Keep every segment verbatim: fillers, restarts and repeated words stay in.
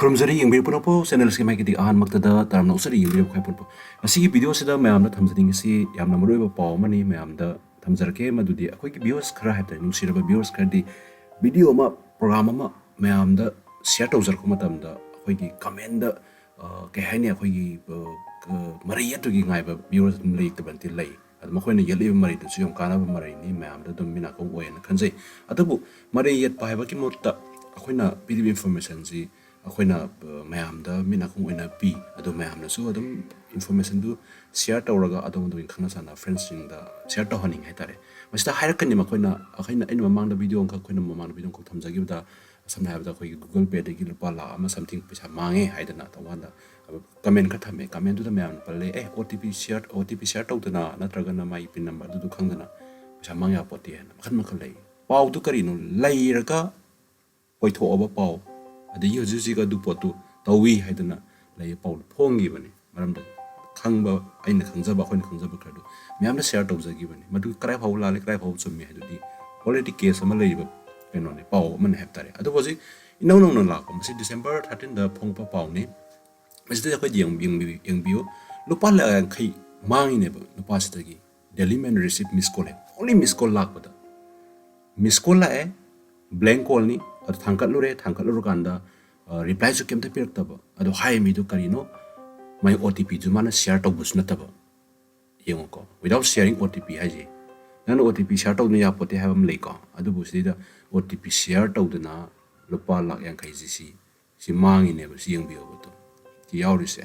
ꯈꯨꯔꯨꯝꯖꯔꯤ, ꯌꯦꯡꯕꯤꯔꯤꯕ ꯄꯨꯝꯅꯃꯛꯄꯨ꯫ Channel ꯑꯁꯤꯒꯤ ꯃꯥꯏꯀꯩꯗꯒꯤ ꯑꯍꯥꯟꯕꯃꯛꯇꯗ ꯇꯔꯥꯝꯅ ꯑꯣꯛꯆꯔꯤ, ꯌꯦꯡꯕꯤꯔꯤꯕ ꯈ꯭ꯋꯥꯏ ꯄꯨꯝꯅꯃꯛꯄꯨ꯫ ꯉꯁꯤꯒꯤ video ꯑꯁꯤꯗ ꯃꯌꯥꯝꯗ ꯊꯝꯖꯅꯤꯡꯉꯤꯁꯤ ꯌꯥꯝꯅ ꯃꯔꯨꯑꯣꯏꯕ ꯄꯥꯎ ꯑꯃꯅꯤ꯫ ꯃꯌꯥꯝꯗ ꯊꯝꯖꯔꯛꯀꯦ꯫ ꯃꯗꯨꯗꯤ ꯑꯩꯈꯣꯏꯒꯤ viewers ꯈꯔ ꯍꯥꯏꯕ ꯇꯥꯔꯦ, ꯅꯨꯡꯁꯤꯔꯕ viewers ꯈꯔꯗꯤ video ꯑꯃ, program ꯑꯃ ꯃꯌꯥꯝꯗ share ꯇꯧꯖꯔꯛꯄ ꯃꯇꯝꯗ ꯑꯩꯈꯣꯏꯒꯤ comment ꯗ, ꯑ, ꯀꯩ ꯍꯥꯏꯅꯤ, ꯑꯩꯈꯣꯏꯒꯤ, ꯑ, ꯀ-, ꯃꯔꯩ ꯌꯦꯠꯇꯨꯒꯤ ꯉꯥꯏꯕ viewers ꯑꯗꯨꯝ ꯂꯩꯇꯕ ꯅꯠꯇꯦ, ꯂꯩ꯫ ꯑꯗꯨ ꯃꯈꯣꯏꯅ ꯌꯦꯠꯂꯤꯕ ꯃꯔꯩꯗꯨꯁꯨ ꯌꯥꯝ ꯀꯥꯟꯅꯕ ꯃꯔꯩꯅꯤ, ꯃꯌꯥꯝꯗ ꯑꯗꯨꯝ ꯃꯤꯠ ꯅꯥꯀꯣꯡ ꯑꯣꯏꯌꯦꯅ ꯈꯟꯖꯩ꯫ ꯑꯗꯨꯕꯨ ꯃꯔꯩ ꯌꯦꯠꯄ ꯍꯥꯏꯕꯒꯤ ꯃꯍꯨꯠꯇ ꯑꯩꯈꯣꯏꯅ ꯄꯤꯔꯤꯕ information ꯁꯤ ꯑꯩꯈꯣꯏꯅ, ꯑ, ꯃꯌꯥꯝꯗ ꯃꯤꯠ ꯅꯥꯀꯣꯡ ꯑꯣꯏꯅ ꯄꯤ꯫ ꯑꯗꯨ ꯃꯌꯥꯝꯅꯁꯨ ꯑꯗꯨꯝ information ꯗꯨ share ꯇꯧꯔꯒ ꯑꯗꯣꯝ ꯑꯗꯣꯝꯒꯤ ꯈꯪꯅ ꯆꯥꯟꯅ friends ꯁꯤꯡꯗ share ꯇꯧꯍꯟꯅꯤꯡꯉꯤ ꯍꯥꯏꯇꯥꯔꯦ꯫ ꯃꯁꯤꯗ ꯍꯥꯏꯔꯛꯀꯅꯤ ꯃꯈꯣꯏꯅ, ꯑꯩꯈꯣꯏꯅ, ꯑꯩꯅ ꯃꯃꯥꯡꯗ video ꯑꯃꯈꯛ, ꯑꯩꯈꯣꯏꯅ ꯃꯃꯥꯡꯗ video ꯑꯃꯈꯛ ꯊꯝꯖꯈꯤꯕꯗ, ꯁꯝꯅ ꯍꯥꯏꯔꯕꯗ ꯑꯩꯈꯣꯏꯒꯤ Google Pay ꯗꯒꯤ ꯂꯨꯄꯥ ꯂꯥꯈ ꯑꯃ something ꯄꯩꯁꯥ ꯃꯥꯡꯉꯦ ꯍꯥꯏꯗꯅ ꯇꯧꯀꯥꯟꯗ comment ꯈꯔ ꯊꯝꯃꯦ꯫ Comment ꯗꯨꯗ ꯃꯌꯥꯝꯅ ꯄꯜꯂꯦ, "ꯑꯦ, O T P share, O T P share ꯇꯧꯗꯅ ꯅꯠꯇ꯭ꯔꯒꯅ ꯃꯥꯒꯤ pin number ꯑꯗꯨꯗꯨ ꯈꯪꯗꯅ ꯄꯩꯁꯥ ꯃꯥꯡ ꯌꯥꯄꯣꯠꯇꯦ" ꯍꯥꯏꯅ ꯃꯈꯜ ꯃꯈꯜ ꯂꯩ꯫ ꯄꯥꯎꯗꯨ ꯀꯔꯤꯅꯣ? ꯂꯩꯔꯒ ꯑꯣꯏꯊꯣꯛꯑꯕ ꯄꯥꯎ, ꯑꯗꯒꯤ ꯍꯧꯖꯤꯛ ꯍꯧꯖꯤꯛ ꯑꯗꯨ ꯄꯣꯠꯇꯨ ꯇꯧꯏ ꯍꯥꯏꯗꯅ ꯂꯩꯕ ꯄꯥꯎꯗꯨ ꯐꯣꯡꯈꯤꯕꯅꯤ꯫ ꯃꯔꯝꯗꯤ ꯈꯪꯕ, ꯑꯩꯅ ꯈꯪꯖꯕ, ꯑꯩꯈꯣꯏꯅ ꯈꯪꯖꯕ ꯈꯔꯗꯨ ꯃꯌꯥꯝꯗ share ꯇꯧꯖꯈꯤꯕꯅꯤ꯫ ꯃꯗꯨ ꯀꯗꯥꯏ ꯐꯥꯎꯕ ꯂꯥꯜꯂꯤ, ꯀꯗꯥꯏ ꯐꯥꯎꯕ ꯆꯨꯝꯃꯤ ꯍꯥꯏꯗꯨꯗꯤ already case ꯑꯃ ꯂꯩꯔꯤꯕ ꯀꯩꯅꯣꯅꯤ, ꯄꯥꯎ ꯑꯃꯅꯤ ꯍꯥꯏꯕ ꯇꯥꯔꯦ꯫ ꯑꯗꯨꯕꯨ ꯍꯧꯖꯤꯛ ꯏꯅꯧ ꯅꯧꯅ ꯂꯥꯛꯄ, ꯃꯁꯤ December thirteen ꯗ ꯐꯣꯡꯕ ꯄꯥꯎꯅꯤ꯫ ꯃꯁꯤꯗ ꯑꯩꯈꯣꯏ ꯌꯦꯡ-, ꯌꯦꯡꯕꯤ-, ꯌꯦꯡꯕꯤꯌꯨ, ꯂꯨꯄꯥ ꯂꯥꯈ ꯌꯥꯡꯈꯩ ꯃꯥꯡꯉꯤꯅꯦꯕ ꯅꯨꯄꯥꯁꯤꯗꯒꯤ꯫ Daily man receive miss call ꯍꯥꯏ, only miss call ꯂꯥꯛꯄꯗ꯫ Miss call ꯂꯥꯛꯑꯦ, blank call ꯅꯤ, ꯑꯗꯨ ꯊꯥꯡꯒꯠꯂꯨꯔꯦ, ꯊꯥꯡꯒꯠꯂꯨꯔꯀꯥꯟꯗ, ꯑ, reply ꯁꯨ ꯀꯩꯝꯇ ꯄꯤꯔꯛꯇꯕ꯫ ꯑꯗꯣ ꯍꯥꯏꯔꯤ ꯃꯤꯗꯨ ꯀꯔꯤꯅꯣ? ꯃꯥꯏ O T P ꯗꯨ ꯃꯥꯅ share ꯇꯧꯕꯁꯨ ꯅꯠꯇꯕ꯫ ꯌꯦꯡꯉꯨꯀꯣ, without sharing O T P ꯍꯥꯏꯁꯦ, ꯅꯪꯅ O T P share ꯇꯧꯗꯨꯅ ꯌꯥꯄꯣꯠꯇꯦ ꯍꯥꯏꯕ ꯑꯃ ꯂꯩꯀꯣ꯫ ꯑꯗꯨꯕꯨ ꯁꯤꯗꯩꯗ O T P share ꯇꯧꯗꯅ ꯂꯨꯄꯥ ꯂꯥꯈ ꯌꯥꯡꯈꯩꯁꯤ, ꯁꯤ, ꯁꯤ ꯃꯥꯡꯉꯤꯅꯦꯕ꯫ ꯁꯤ ꯌꯦꯡꯕꯤꯌꯣꯕ ꯑꯗꯨꯝ꯫ ꯁꯤ ꯌꯥꯎꯔꯤꯁꯦ꯫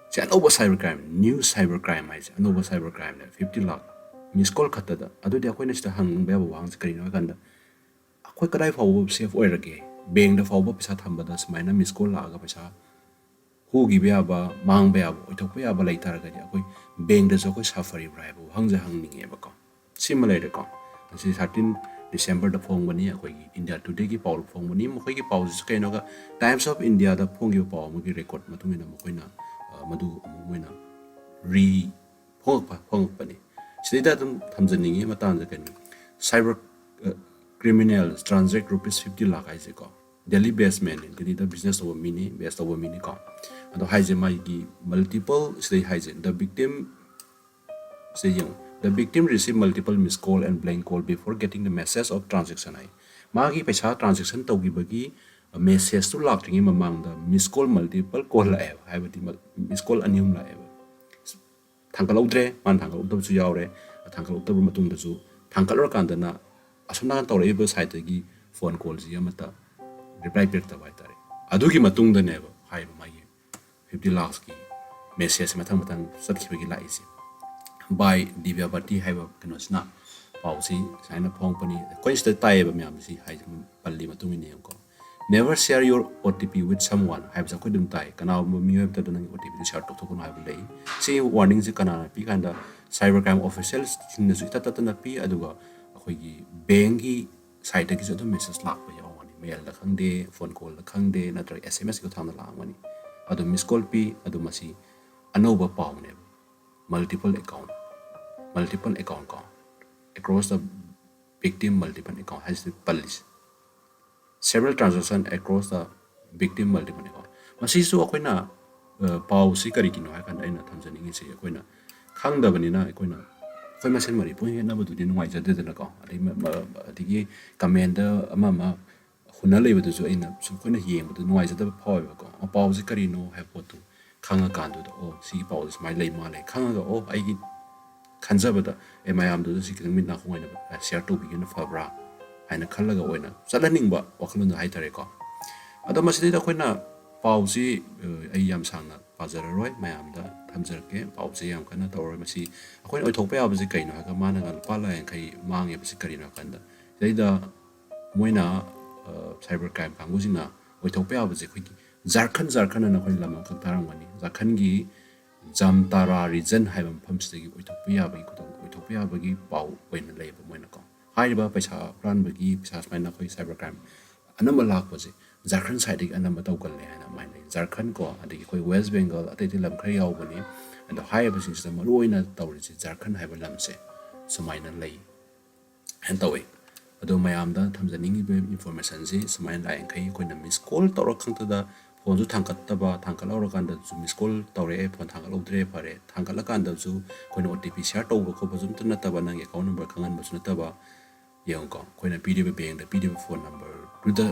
ꯁꯤ ꯑꯅꯧꯕ cyber crime, new cyber crime ꯍꯥꯏꯁꯦ, ꯑꯅꯧꯕ cyber crime ꯅꯦ꯫ Fifty ꯂꯥꯈ miss call ꯈꯛꯇꯗ꯫ ꯑꯗꯨꯗꯤ ꯑꯩꯈꯣꯏꯅ ꯁꯤꯗ ꯍꯪꯕ ꯌꯥꯕ ꯋꯥꯍꯪꯁꯦ ꯀꯔꯤꯅꯣ ꯍꯥꯏ ꯀꯥꯟꯗ, ꯑꯩꯈꯣꯏ ꯀꯗꯥꯏ ꯐꯥꯎꯕ safe ꯑꯣꯏꯔꯒꯦ? Bank ꯗ ꯐꯥꯎꯕ ꯄꯩꯁꯥ ꯊꯝꯕꯗ ꯁꯨꯃꯥꯏꯅ miss call ꯂꯥꯛꯑꯒ ꯄꯩꯁꯥ ꯍꯨꯈꯤꯕ ꯌꯥꯕ, ꯃꯥꯡꯕ ꯌꯥꯕ, ꯑꯣꯏꯊꯣꯛꯄ ꯌꯥꯕ ꯂꯩ ꯇꯥꯔꯒꯗꯤ ꯑꯩꯈꯣꯏ bank ꯗꯁꯨ ꯑꯩꯈꯣꯏ ꯁꯥꯐꯔꯤꯕ꯭ꯔꯥ ꯍꯥꯏꯕ ꯋꯥꯍꯪꯁꯦ ꯍꯪꯅꯤꯡꯉꯦꯕꯀꯣ꯫ ꯁꯤꯃ ꯂꯩꯔꯦꯀꯣ꯫ ꯉꯁꯤ thirteen December ꯗ ꯐꯣꯡꯕꯅꯤ, ꯑꯩꯈꯣꯏꯒꯤ India Today ꯒꯤ ꯄꯥꯎꯗ ꯐꯣꯡꯕꯅꯤ꯫ ꯃꯈꯣꯏꯒꯤ ꯄꯥꯎꯁꯤꯁꯨ ꯀꯩꯅꯣꯒ, Times of India ꯗ ꯐꯣꯡꯈꯤꯕ ꯄꯥꯎ ꯑꯃꯒꯤ record ꯃꯇꯨꯡ ꯏꯟꯅ ꯃꯈꯣꯏꯅ, ꯑ, ꯃꯗꯨ ꯑꯃꯨꯛ ꯃꯣꯏꯅ re-, ꯐꯣꯡꯉꯛꯄ, ꯐꯣꯡꯉꯛꯄꯅꯤ꯫ ꯁꯤꯗꯩꯗ ꯑꯗꯨꯝ ꯊꯝꯖꯅꯤꯡꯉꯤ ꯃꯇꯥꯡꯗ ꯀꯩꯅꯣ, cyber, ꯑ, criminal transact rupees fifty lakh ꯍꯥꯏꯁꯦꯀꯣ꯫ Delhi ꯕꯦꯁꯃꯦꯟꯅꯤ, ꯗꯦꯜꯂꯤꯗ ꯕꯤꯖꯤꯅꯦꯁ ꯇꯧꯕ ꯃꯤꯅꯤ, ꯕꯦꯁ ꯇꯧꯕ ꯃꯤꯅꯤꯀꯣ꯫ ꯑꯗꯣ ꯍꯥꯏꯁꯦ ꯃꯥꯒꯤ ꯃꯜꯇꯤꯄꯜ, ꯁꯤꯗꯩ ꯍꯥꯏꯁꯦ the victim, ꯁꯤꯗ ꯌꯦꯡꯉꯨ, the victim receive multiple miss call and blank call before getting the message of transaction ꯍꯥꯏ꯫ ꯃꯥꯒꯤ ꯄꯩꯁꯥ ꯇ꯭ꯔꯥꯟꯖꯦꯛꯁꯟ ꯇꯧꯈꯤꯕꯒꯤ ꯃꯦꯁꯦꯖꯇꯨ ꯂꯥꯛꯇ꯭ꯔꯤꯉꯩ ꯃꯃꯥꯡꯗ ꯃꯤꯁ ꯀꯣꯜ ꯃꯜꯇꯤꯄꯜ ꯀꯣꯜ ꯂꯥꯛꯑꯦꯕ, ꯍꯥꯏꯕꯗꯤ ꯃꯤꯁ ꯀꯣꯜ ꯑꯅꯤ ꯑꯍꯨꯝ ꯂꯥꯛꯑꯦꯕ꯫ ꯊꯥꯡꯒꯠꯍꯧꯗ꯭ꯔꯦ, ꯃꯥꯅ ꯊꯥꯡꯒꯠꯍꯧꯗꯕꯁꯨ ꯌꯥꯎꯔꯦ꯫ ꯊꯥꯡꯒꯠꯍꯧꯗꯕ ꯃꯇꯨꯡꯗꯁꯨ ꯊꯥꯡꯒꯠꯂꯨꯔꯀꯥꯟꯗꯅ ꯑꯁꯣꯝ ꯅꯥꯀꯟ ꯇꯧꯔꯛꯏꯕ ꯁꯥꯏꯠꯇꯒꯤ ꯐꯣꯟ ꯀꯣꯜꯁꯤ ꯑꯃꯠꯇ ꯔꯤꯄ꯭ꯂꯥꯏ ꯄꯤꯔꯛꯇꯕ ꯍꯥꯏꯇꯥꯔꯦ꯫ ꯑꯗꯨꯒꯤ ꯃꯇꯨꯡꯗꯅꯦꯕ ꯍꯥꯏꯔꯤꯕ ꯃꯥꯒꯤ ꯐꯤꯐꯇꯤ ꯂꯥꯛꯁꯀꯤ ꯃꯦꯁꯦꯖ ꯃꯊꯪ ꯃꯊꯪ ꯆꯠꯈꯤꯕꯒꯤ ꯂꯥꯛꯏꯁꯦ꯫ ꯕꯥꯏ ꯗꯤꯕ꯭ꯌꯥꯕꯇꯤ ꯍꯥꯏꯕ ꯀꯩꯅꯣꯁꯤꯅ ꯄꯥꯎꯁꯤ ꯁꯨꯃꯥꯏꯅ ꯐꯣꯡꯉꯛꯄꯅꯤ꯫ ꯑꯩꯈꯣꯏ ꯁꯤꯗ ꯇꯥꯏꯌꯦꯕ ꯃꯌꯥꯝꯁꯤ, ꯍꯥꯏꯗꯤ ꯄꯜꯂꯤ ꯃꯇꯨꯡ ꯏꯟꯅ ꯌꯦꯡꯉꯨꯀꯣ꯫ Never share your O T P with someone ꯍꯥꯏꯕꯁꯦ ꯑꯩꯈꯣꯏ ꯑꯗꯨꯝ ꯇꯥꯏ꯫ ꯀꯅꯥꯒꯨꯝꯕ ꯃꯤꯑꯣꯏ ꯑꯃꯗ ꯅꯪꯒꯤ O T Pꯗꯨ ꯁꯤꯌꯥꯔ ꯇꯧꯊꯣꯛꯀꯅꯨ ꯍꯥꯏꯕ ꯂꯩ꯫ ꯁꯤ ꯋꯥꯔꯅꯤꯡꯁꯦ ꯀꯅꯥꯅ ꯄꯤ ꯀꯥꯟꯗ, ꯁꯥꯏꯕꯔ ꯀ꯭ꯔꯥꯏꯝ ꯑꯣꯐꯤꯁꯤꯌꯦꯜꯁꯤꯡꯅꯁꯨ ꯏꯇꯠ ꯇꯠꯇꯅ ꯄꯤ, ꯑꯗꯨꯒ ꯑꯩꯈꯣꯏꯒꯤ ꯕꯦꯡꯒꯤ ꯁꯥꯏꯠꯇꯒꯤꯁꯨ ꯑꯗꯨꯝ ꯃꯦꯁꯦꯖ ꯂꯥꯛꯄ ꯌꯥꯎꯒꯅꯤ꯫ ꯃꯦꯜꯗ ꯈꯪꯗꯦ, ꯐꯣꯟ ꯀꯣꯜꯗ ꯈꯪꯗꯦ, ꯅꯠꯇ꯭ꯔꯒ S M S ꯀꯤ ꯈꯨꯠꯊꯥꯡꯗ ꯂꯥꯛꯑꯝꯒꯅꯤ꯫ ꯑꯗꯨ ꯃꯤꯁ ꯀꯣꯜ ꯄꯤ꯫ ꯑꯗꯨ ꯃꯁꯤ ꯑꯅꯧꯕ ꯄꯥꯎꯅꯦꯕ꯫ Multiple account, multiple account ꯀꯣ, across the victim multiple account ꯍꯥꯏꯁꯤꯗꯤ ꯄꯜꯂꯤꯁꯦ꯫ Several transaction across the victim multiple account꯫ ꯃꯁꯤꯁꯨ ꯑꯩꯈꯣꯏꯅ, ꯑ, ꯄꯥꯎꯁꯤ ꯀꯔꯤꯒꯤꯅꯣ ꯍꯥꯏ ꯀꯥꯟꯗ ꯑꯩꯅ ꯊꯝꯖꯅꯤꯡꯉꯤꯁꯤ, ꯑꯩꯈꯣꯏꯅ ꯈꯪꯗꯕꯅꯤꯅ ꯑꯩꯈꯣꯏꯅ ꯑꯩꯈꯣꯏ ꯃꯁꯦꯟ ꯃꯔꯩ ꯄꯨꯡꯌꯦꯠꯅꯕꯗꯨꯗꯤ ꯅꯨꯡꯉꯥꯏꯖꯗꯦꯗꯅꯀꯣ꯫ ꯑꯗꯩ ꯃ-, ꯃ-, ꯑꯗꯒꯤ ꯀꯃꯦꯟꯗ ꯑꯃ ꯑꯃ ꯍꯨꯟꯅ ꯂꯩꯕꯗꯨꯁꯨ ꯑꯩꯅ ꯁꯨꯝ ꯑꯩꯈꯣꯏꯅ ꯌꯦꯡꯕꯗ ꯅꯨꯡꯉꯥꯏꯖꯗꯕ ꯐꯥꯎꯋꯦꯕꯀꯣ꯫ ꯄꯥꯎꯁꯤ ꯀꯔꯤꯅꯣ ꯍꯥꯏꯕ ꯄꯣꯠꯇꯨ ꯈꯪꯉꯀꯥꯟꯗꯨꯗ, "ꯑꯣ, ꯁꯤꯒꯤ ꯄꯥꯎꯁꯦ ꯁꯨꯃꯥꯏꯅ ꯂꯩ ꯃꯥꯜꯂꯦ" ꯈꯪꯉꯒ, ꯑꯣ, ꯑꯩꯒꯤ ꯈꯟꯖꯕꯗ, ꯑꯦ, ꯃꯌꯥꯝꯗꯨꯗ ꯁꯤ ꯈꯤꯇꯪ ꯃꯤꯠ ꯅꯥꯀꯣꯡ ꯑꯣꯏꯅ ꯁꯤꯌꯥꯔ ꯇꯧꯕꯤꯒꯦꯅ ꯐꯕ꯭ꯔꯥ ꯍꯥꯏꯅ ꯈꯜꯂꯒ ꯑꯣꯏꯅ ꯆꯠꯍꯟꯅꯤꯡꯕ ꯋꯥꯈꯜꯂꯣꯟꯗꯣ ꯍꯥꯏꯇꯥꯔꯦꯀꯣ꯫ ꯑꯗꯣ ꯃꯁꯤꯗꯩꯗ ꯑꯩꯈꯣꯏꯅ ꯄꯥꯎꯁꯤ, ꯑ, ꯑꯩ ꯌꯥꯝ ꯁꯥꯡꯅ ꯄꯥꯖꯔꯔꯣꯏ, ꯃꯌꯥꯝꯗ ꯊꯝꯖꯔꯛꯀꯦ꯫ ꯄꯥꯎꯁꯦ ꯌꯥꯝ ꯀꯟꯅ ꯇꯧꯔꯔꯣꯏ꯫ ꯃꯁꯤ ꯑꯩꯈꯣꯏꯅ ꯑꯣꯏꯊꯣꯛꯄ ꯌꯥꯕꯁꯤ ꯀꯩꯅꯣ ꯍꯥꯏꯔꯒ, ꯃꯥꯅꯒ ꯂꯨꯄꯥ ꯂꯥꯛ ꯌꯥꯡꯈꯩ ꯃꯥꯡꯉꯦꯕꯁꯤ ꯀꯔꯤꯅꯣ ꯍꯥꯏ ꯀꯥꯟꯗ, ꯁꯤꯗꯩꯗ ꯃꯣꯏꯅ, ꯑ, ꯁꯥꯏꯕꯔ ꯀ꯭ꯔꯥꯏꯝ ꯀꯥꯡꯕꯨꯁꯤꯡꯅ ꯑꯣꯏꯊꯣꯛꯄ ꯌꯥꯕꯁꯦ ꯑꯩꯈꯣꯏꯒꯤ ꯖꯥꯔꯈꯟ, ꯖꯥꯔꯈꯟ ꯑꯅ ꯑꯩꯈꯣꯏ ꯂꯝ ꯑꯃꯈꯛ ꯇꯥꯔꯝꯒꯅꯤ꯫ ꯖꯥꯔꯈꯟꯒꯤ ꯖꯥꯝꯇꯥꯔꯥ ꯔꯤꯖꯟ ꯍꯥꯏꯕ ꯃꯐꯝꯁꯤꯗꯒꯤ ꯑꯣꯏꯊꯣꯛꯄ ꯌꯥꯕꯒꯤ ꯈꯨꯗꯣꯡ-, ꯑꯣꯏꯊꯣꯛꯄ ꯌꯥꯕꯒꯤ ꯄꯥꯎ ꯑꯣꯏꯅ ꯂꯩꯌꯦꯕ ꯃꯣꯏꯅꯀꯣ꯫ ꯍꯥꯏꯔꯤꯕ ꯄꯩꯁꯥ ꯍꯨꯔꯥꯟꯕꯒꯤ ꯄꯩꯁꯥ ꯁꯨꯃꯥꯏꯅ ꯑꯩꯈꯣꯏ ꯁꯥꯏꯕꯔ ꯀ꯭ꯔꯥꯏꯝ ꯑꯅꯝꯕ ꯂꯥꯛꯄꯁꯦ ꯖꯥꯔꯈꯟ ꯁꯥꯏꯠꯇꯒꯤ ꯑꯅꯝꯕ ꯇꯧꯒꯜꯂꯦ ꯍꯥꯏꯅ ꯑꯗꯨꯃꯥꯏꯅ ꯂꯩ꯫ ꯖꯥꯔꯈꯟ ꯀꯣ, ꯑꯗꯒꯤ ꯑꯩꯈꯣꯏ ꯋꯦꯁ ꯕꯦꯡꯒꯜ, ꯑꯇꯩ ꯑꯇꯩ ꯂꯝ ꯈꯔ ꯌꯥꯎꯕꯅꯤ꯫ ꯑꯗꯣ ꯍꯥꯏꯔꯤꯕꯁꯤꯡꯁꯤꯗ ꯃꯔꯨꯑꯣꯏꯅ ꯇꯧꯔꯤꯁꯦ ꯖꯥꯔꯈꯟ ꯍꯥꯏꯕ ꯂꯝꯁꯦ ꯁꯨꯃꯥꯏꯅ ꯂꯩ ꯍꯥꯏꯅ ꯇꯧꯋꯤ꯫ ꯑꯗꯣ ꯃꯌꯥꯝꯗ ꯊꯝꯖꯅꯤꯡꯉꯤꯕ informationꯁꯤ ꯁꯨꯃꯥꯏꯅ ꯂꯥꯛꯏꯈꯩ ꯑꯩꯈꯣꯏꯅ miss call ꯇꯧꯔꯛ ꯈꯪꯇꯗ ꯐꯣꯟꯁꯨ ꯊꯥꯡꯒꯠꯇꯕ, ꯊꯥꯡꯒꯠꯍꯧꯔꯀꯥꯟꯗꯁꯨ miss call ꯇꯧꯔꯛꯑꯦ, ꯐꯣꯟ ꯊꯥꯡꯒꯠꯍꯧꯗ꯭ꯔꯦ, ꯐꯔꯦ, ꯊꯥꯡꯒꯠꯂꯀꯥꯟꯗꯁꯨ ꯑꯩꯈꯣꯏꯅ O T P share ꯇꯧꯕ ꯈꯣꯠꯄꯁꯨ ꯑꯝꯇ ꯅꯠꯇꯕ, ꯅꯪꯒꯤ account number ꯈꯪꯍꯟꯕꯁꯨ ꯅꯠꯇꯕ, ꯌꯦꯡꯉꯨꯀꯣ, ꯑꯩꯈꯣꯏꯅ ꯄꯤꯔꯤꯕ bankꯗ ꯄꯤꯔꯤꯕ phone numberꯗꯨꯗ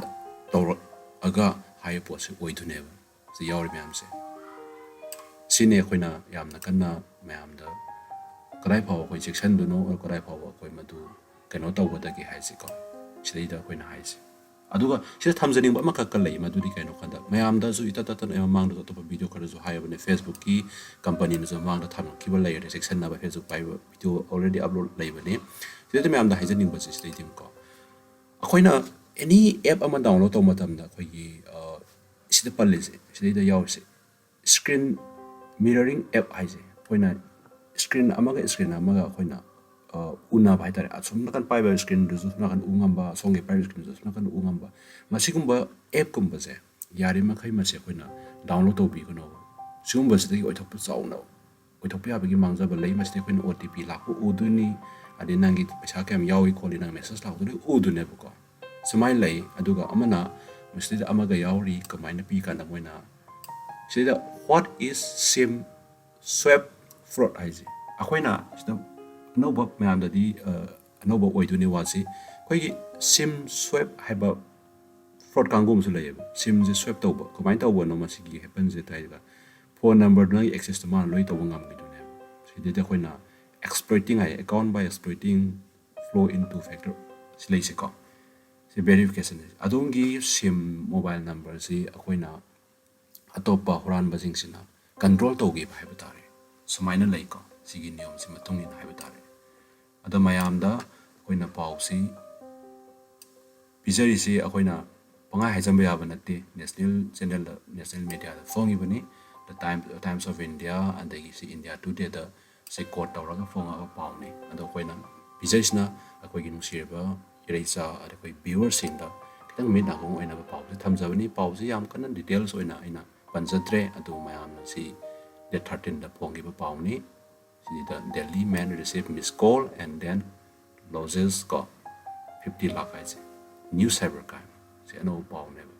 ꯇꯧꯔꯛꯑꯒ ꯍꯥꯏꯕ ꯄꯣꯠꯁꯦ ꯑꯣꯏꯗꯣꯏꯅꯦꯕ ꯁꯤ ꯌꯥꯎꯔꯤ ꯃꯌꯥꯝꯁꯦ꯫ ꯁꯤꯅꯤ ꯑꯩꯈꯣꯏꯅ ꯌꯥꯝꯅ ꯀꯟꯅ ꯃꯌꯥꯝꯗ ꯀꯗꯥꯏ ꯐꯥꯎꯕ ꯑꯩꯈꯣꯏ ꯆꯦꯛꯁꯤꯟꯗꯣꯏꯅꯣ, or ꯀꯗꯥꯏ ꯐꯥꯎꯕ ꯑꯩꯈꯣꯏ ꯃꯗꯨ ꯀꯩꯅꯣ ꯇꯧꯒꯗꯒꯦ ꯍꯥꯏꯁꯤꯀꯣ, ꯁꯤꯗꯩꯗ ꯑꯩꯈꯣꯏꯅ ꯍꯥꯏꯁꯦ꯫ ꯑꯗꯨꯒ ꯁꯤꯗ ꯊꯝꯖꯅꯤꯡꯕ ꯑꯃꯈꯛꯀ ꯂꯩ, ꯃꯗꯨꯗꯤ ꯀꯩꯅꯣ ꯀꯥꯟꯗ ꯃꯌꯥꯝꯗꯁꯨ ꯏꯇꯠ ꯇꯠꯇꯅ ꯑꯩ ꯃꯃꯥꯡꯗꯁꯨ ꯑꯇꯣꯞꯄ video ꯈꯔꯗꯁꯨ ꯍꯥꯏꯕꯅꯦ, Facebookꯀꯤ companyꯅꯁꯨ ꯃꯃꯥꯡꯗ ꯊꯝꯃꯛꯈꯤꯕ ꯂꯩꯔꯦ, ꯆꯦꯛꯁꯤꯟꯅꯕ, Facebook ꯄꯥꯏꯕ video already upload ꯂꯩꯕꯅꯦ꯫ ꯁꯤꯗꯩꯗ ꯃꯌꯥꯝꯗ ꯍꯥꯏꯖꯅꯤꯡꯕꯁꯦ ꯁꯤꯗꯩꯗꯤꯀꯣ, ꯑꯩꯈꯣꯏꯅ any app ꯑꯃ download ꯇꯧꯕ ꯃꯇꯝꯗ ꯑꯩꯈꯣꯏꯒꯤ, ꯑ, ꯁꯤꯗ ꯄꯜꯂꯤꯁꯦ, ꯁꯤꯗꯩꯗ ꯌꯥꯎꯔꯤꯁꯦ, screen mirroring app ꯍꯥꯏꯁꯦ, ꯑꯩꯈꯣꯏꯅ screen ꯑꯃꯒ screen ꯑꯃꯒ ꯑꯩꯈꯣꯏꯅ, ꯑ, ꯎꯅꯕ ꯍꯥꯏꯇꯥꯔꯦ, ꯑꯁꯣꯝ ꯅꯥꯀꯟ ꯄꯥꯏꯕ screenꯗꯨꯁꯨ ꯑꯁꯣꯝ ꯅꯥꯀꯟ ꯎ ꯉꯝꯕ, ꯑꯁꯣꯝꯒꯤ ꯄꯥꯏꯔꯤꯕ screenꯗꯨꯁꯨ ꯑꯁꯣꯝ ꯅꯥꯀꯟ ꯎ ꯉꯝꯕ, ꯃꯁꯤꯒꯨꯝꯕ appꯀꯨꯝꯕꯁꯦ ꯌꯥꯔꯤꯃꯈꯩ ꯃꯁꯤ ꯑꯩꯈꯣꯏꯅ download ꯇꯧꯕꯤꯒꯅꯣꯕ꯫ ꯁꯤꯒꯨꯝꯕꯁꯤꯗꯒꯤ ꯑꯣꯏꯊꯣꯛꯄ ꯆꯥꯎꯅ ꯑꯣꯏꯊꯣꯛꯄ ꯌꯥꯕꯒꯤ ꯃꯥꯡꯖꯕ ꯂꯩ꯫ ꯃꯁꯤꯗ ꯑꯩꯈꯣꯏꯅ O T P ꯂꯥꯛꯄ ꯎꯗꯣꯏꯅꯤ, ꯑꯗꯩ ꯅꯪꯒꯤ ꯄꯩꯁꯥ ꯀꯌꯥꯝ ꯌꯥꯎꯏ ꯈꯣꯠꯂꯤ, ꯅꯪ message ꯂꯥꯛꯄꯗꯣ ꯂꯣꯏ ꯎꯗꯣꯏꯅꯦꯕꯀꯣ꯫ ꯁꯨꯃꯥꯏꯅ ꯂꯩ꯫ ꯑꯗꯨꯒ ꯑꯃꯅ ꯃꯁꯤꯗ ꯑꯃꯒ ꯌꯥꯎꯔꯤ, ꯀꯃꯥꯏꯅ ꯄꯤ ꯀꯥꯟꯗ ꯃꯣꯏꯅ ꯁꯤꯗ "What is SIM swap fraud?" ꯍꯥꯏꯁꯦ꯫ ꯑꯩꯈꯣꯏꯅ ꯁꯤꯗ ꯑꯅꯧꯕ ꯃꯌꯥꯝꯗꯗꯤ, ꯑ, ꯑꯅꯧꯕ ꯑꯣꯏꯗꯣꯏꯅꯦ ꯋꯥꯁꯤ꯫ ꯑꯩꯈꯣꯏꯒꯤ SIM swap ꯍꯥꯏꯕ fraud ꯀꯥꯡꯕꯨ ꯑꯃꯁꯨ ꯂꯩꯌꯦꯕ꯫ SIMꯁꯦ swap ꯇꯧꯕ꯫ ꯀꯃꯥꯏꯅ ꯇꯧꯕꯅꯣ ꯃꯁꯤꯒꯤ happen ꯁꯦ ꯍꯥꯏꯔꯒ, phone numberꯗꯨ ꯅꯪꯒꯤ accessꯇꯨ ꯃꯥꯅ ꯂꯣꯏ ꯇꯧꯕ ꯉꯝꯈꯤꯗꯣꯏꯅꯦꯕ꯫ ꯁꯤꯗꯩꯗ ꯑꯩꯈꯣꯏꯅ exploiting high, account by exploiting flow into factor ꯁꯤ ꯂꯩꯁꯦꯀꯣ꯫ ꯁꯤ verification ꯁꯦ꯫ ꯑꯗꯣꯝꯒꯤ SIM mobile numberꯁꯤ ꯑꯩꯈꯣꯏꯅ ꯑꯇꯣꯞꯄ ꯍꯨꯔꯥꯟꯕꯁꯤꯡꯁꯤꯅ control ꯇꯧꯈꯤꯕ ꯍꯥꯏꯕ ꯇꯥꯔꯦ꯫ ꯁꯨꯃꯥꯏꯅ ꯂꯩꯀꯣ, ꯁꯤꯒꯤ ꯅꯤꯌꯣꯝꯁꯤ ꯃꯇꯨꯡ ꯏꯟꯅ ꯍꯥꯏꯕ ꯇꯥꯔꯦ꯫ ꯑꯗꯣ ꯃꯌꯥꯝꯗ ꯑꯩꯈꯣꯏꯅ ꯄꯥꯎꯁꯤ ꯄꯤꯖꯔꯤꯁꯤ ꯑꯩꯈꯣꯏꯅ ꯄꯪꯍꯥꯏ ꯍꯥꯏꯖꯟꯕ ꯌꯥꯕ ꯅꯠꯇꯦ꯫ National channelꯗ, national mediaꯗ ꯐꯣꯡꯉꯤꯕꯅꯤ꯫ The Time, Times of India, ꯑꯗꯒꯤ ꯁꯤ India Todayꯗ ꯁꯤ quote ꯇꯧꯔꯒ ꯐꯣꯡꯉꯛꯑꯕ ꯄꯥꯎꯅꯤ꯫ ꯑꯗꯣ ꯑꯩꯈꯣꯏꯅ ꯄꯤꯖꯔꯤꯁꯤꯅ ꯑꯩꯈꯣꯏꯒꯤ ꯅꯨꯡꯁꯤꯔꯕ ꯏꯔꯩꯆꯥ, ꯑꯩꯈꯣꯏ viewerꯁꯤꯡꯗ ꯈꯤꯇꯪ ꯃꯤꯠ ꯅꯥꯀꯣꯡ ꯑꯣꯏꯅꯕ ꯄꯥꯎꯁꯦ ꯊꯝꯖꯕꯅꯤ꯫ ꯄꯥꯎꯁꯦ ꯌꯥꯝ ꯀꯟꯅ details ꯑꯣꯏꯅ ꯑꯩꯅ ꯄꯟꯖꯗ꯭ꯔꯦ, ꯑꯗꯨ ꯃꯌꯥꯝꯅ ꯁꯤ date thirteenꯗ ꯐꯣꯡꯈꯤꯕ ꯄꯥꯎꯅꯤ꯫ ꯁꯤꯗ "Delhi man receive miss call and then lodges" ꯀꯣ, ꯐꯤꯐꯇꯤ ꯂꯥꯛ ꯍꯥꯏꯁꯦ ꯅ꯭ꯌꯨ ꯁꯥꯏꯕꯔ ꯀ꯭ꯔꯥꯏꯝ, ꯁꯤ ꯑꯅꯧꯕ ꯄꯥꯎꯅꯦꯕ꯫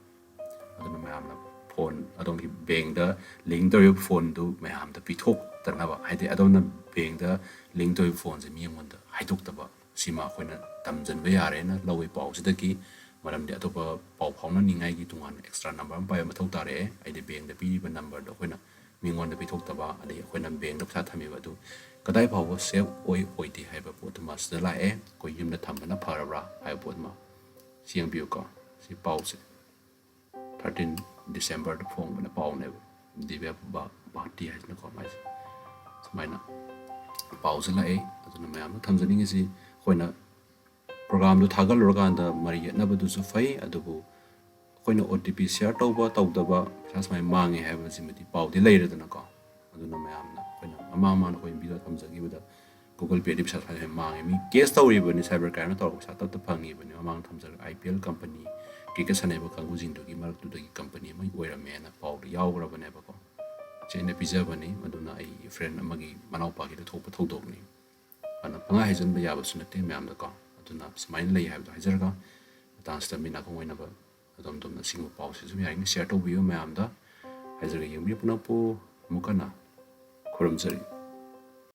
ꯑꯗꯨꯅ ꯃꯌꯥꯝꯅ ꯐꯣꯟ, ꯑꯗꯣꯝꯒꯤ ꯕꯦꯡꯗ ꯂꯤꯡ ꯇꯧꯔꯤꯕ ꯐꯣꯟꯗꯨ ꯃꯌꯥꯝꯗ ꯄꯤꯊꯣꯛꯇꯅꯕ, ꯍꯥꯏꯗꯤ ꯑꯗꯣꯝꯅ ꯕꯦꯡꯗ ꯂꯤꯡ ꯇꯧꯔꯤꯕ ꯐꯣꯟꯁꯦ ꯃꯤ ꯑꯩꯉꯣꯟꯗ ꯍꯥꯏꯗꯣꯛꯇꯕ, ꯁꯤꯃ ꯑꯩꯈꯣꯏꯅ ꯇꯝꯁꯤꯟꯕ ꯌꯥꯔꯦꯅ ꯂꯧꯋꯤ ꯄꯥꯎꯁꯤꯗꯒꯤ꯫ ꯃꯔꯝꯗꯤ ꯑꯇꯣꯞꯄ ꯄꯥꯎ ꯐꯥꯎꯅꯅꯤꯡꯉꯥꯏꯒꯤ ꯇꯣꯉꯥꯟꯅ ꯑꯦꯛꯁꯇ꯭ꯔꯥ ꯅꯝꯕꯔ ꯑꯃ ꯄꯥꯏꯕ ꯃꯊꯧ ꯇꯥꯔꯛꯑꯦ꯫ ꯍꯥꯏꯗꯤ ꯕꯦꯡꯗ ꯄꯤꯔꯤꯕ ꯅꯝꯕꯔꯗꯣ ꯑꯩꯈꯣꯏꯅ ꯃꯤꯉꯣꯟꯗ ꯄꯤꯊꯣꯛꯇꯕ, ꯑꯗꯒꯤ ꯑꯩꯈꯣꯏꯅ ꯕꯦꯡꯗ ꯄꯩꯁꯥ ꯊꯝꯃꯤꯕ ꯑꯗꯨ ꯀꯗꯥꯏ ꯐꯥꯎꯕ ꯁꯦꯐ ꯑꯣꯏ ꯑꯣꯏꯗꯦ ꯍꯥꯏꯕ ꯄꯣꯠꯇꯨꯃ ꯁꯤꯗ ꯂꯥꯛꯑꯦ꯫ ꯑꯩꯈꯣꯏ ꯌꯨꯝꯗ ꯊꯝꯕꯅ ꯐꯔꯕ꯭ꯔꯥ ꯍꯥꯏꯕ ꯄꯣꯠ ꯑꯃ ꯁꯤ ꯌꯦꯡꯕꯤꯌꯨꯀꯣ꯫ ꯁꯤ ꯄꯥꯎꯁꯦ ꯊꯥꯔꯇꯤꯟ ꯗꯤꯁꯦꯝꯕꯔꯗ ꯐꯣꯡꯕꯅ ꯄꯥꯎꯅꯦꯕ, ꯗꯤꯕꯦ ꯕꯥ-, ꯚꯥꯔꯇꯤ ꯍꯥꯏꯁꯤꯅꯀꯣ ꯃꯥꯏꯁꯦ꯫ ꯁꯨꯃꯥꯏꯅ ꯄꯥꯎꯁꯦ ꯂꯥꯛꯑꯦ꯫ ꯑꯗꯨꯅ ꯃꯌꯥꯝꯅ ꯊꯝꯖꯅꯤꯡꯉꯤꯁꯤ, ꯑꯩꯈꯣꯏꯅ ꯄ꯭ꯔꯣꯒꯥꯝꯗꯨ ꯊꯥꯒꯠꯂꯨꯔꯀꯥꯟꯗ ꯃꯔꯤ ꯌꯦꯠꯅꯕꯗꯨꯁꯨ ꯐꯩ, ꯑꯗꯨꯕꯨ ꯑꯩꯈꯣꯏꯅ ꯑꯣ ꯇꯤ ꯄꯤ ꯁꯤꯌꯔ ꯇꯧꯕ ꯇꯧꯗꯕ ꯄꯩꯁꯥ ꯁꯨꯃꯥꯏꯅ ꯃꯥꯡꯉꯦ ꯍꯥꯏꯕꯁꯤꯃꯗꯤ ꯄꯥꯎꯗꯤ ꯂꯩꯔꯦꯗꯅꯀꯣ꯫ ꯑꯗꯨꯅ ꯃꯌꯥꯝꯅ, ꯑꯩꯈꯣꯏꯅ ꯃꯃꯥꯡ ꯃꯃꯥꯡꯗ ꯑꯩꯈꯣꯏ ꯚꯤꯗꯤꯑꯣ ꯊꯝꯖꯈꯤꯕꯗ Google Pay ꯗꯤ ꯄꯩꯁꯥ ꯁꯨꯃꯥꯏꯅ ꯃꯥꯡꯉꯦ, ꯃꯤ ꯀꯦꯁ ꯇꯧꯔꯤꯕꯅꯤ, ꯁꯥꯏꯕꯔ ꯀ꯭ꯔꯥꯏꯝꯅ ꯇꯧꯔꯒ ꯄꯩꯁꯥ ꯇꯞꯇ ꯐꯪꯉꯤꯕꯅꯤ꯫ ꯃꯃꯥꯡ ꯊꯝꯖꯔꯒ I P L company, cricket ꯁꯥꯟꯅꯔꯤꯕ ꯀꯥꯡꯕꯨꯁꯤꯡꯗꯨꯒꯤ ꯃꯔꯛꯇꯨꯗꯒꯤ ꯀꯝꯄꯅꯤ ꯑꯃ ꯑꯣꯏꯔꯝꯃꯦꯅ ꯄꯥꯎꯗ ꯌꯥꯎꯈ꯭ꯔꯕꯅꯦꯕꯀꯣ꯫ ꯁꯤ ꯑꯩꯅ ꯄꯤꯖꯕꯅꯤ, ꯃꯗꯨꯅ ꯑꯩ ꯐ꯭ꯔꯦꯟ ꯑꯃꯒꯤ ꯃꯅꯥꯎꯄꯥꯒꯤꯗ ꯊꯣꯛꯄ ꯊꯧꯗꯣꯛꯅꯤ꯫ ꯑꯗꯨꯅ ꯄꯪꯍꯥꯏ ꯍꯥꯏꯖꯤꯟꯕ ꯌꯥꯕꯁꯨ ꯅꯠꯇꯦ ꯃꯌꯥꯝꯗꯀꯣ꯫ ꯑꯗꯨꯅ ꯁꯨꯃꯥꯏꯅ ꯂꯩ ꯍꯥꯏꯕꯗꯣ ꯍꯥꯏꯖꯔꯒ, ꯃꯇꯥꯡꯁꯤꯗ ꯃꯤ ꯅꯥꯀꯣꯡ ꯑꯣꯏꯅꯕ ꯑꯗꯣꯝ ꯑꯗꯣꯝꯅ ꯁꯤꯒꯨꯝꯕ ꯄꯥꯎꯁꯤꯁꯨ ꯌꯥꯔꯤꯉꯩ ꯁꯤꯌꯔ ꯇꯧꯕꯤꯌꯨ ꯃꯌꯥꯝꯗ꯫ ꯍꯥꯏꯖꯔꯒ ꯌꯦꯡꯕꯤꯌꯨ ꯄꯨꯝꯅꯃꯛꯄꯨ ꯑꯃꯨꯛ ꯍꯟꯅ ꯈꯨꯔꯨꯝꯖꯔꯤ꯫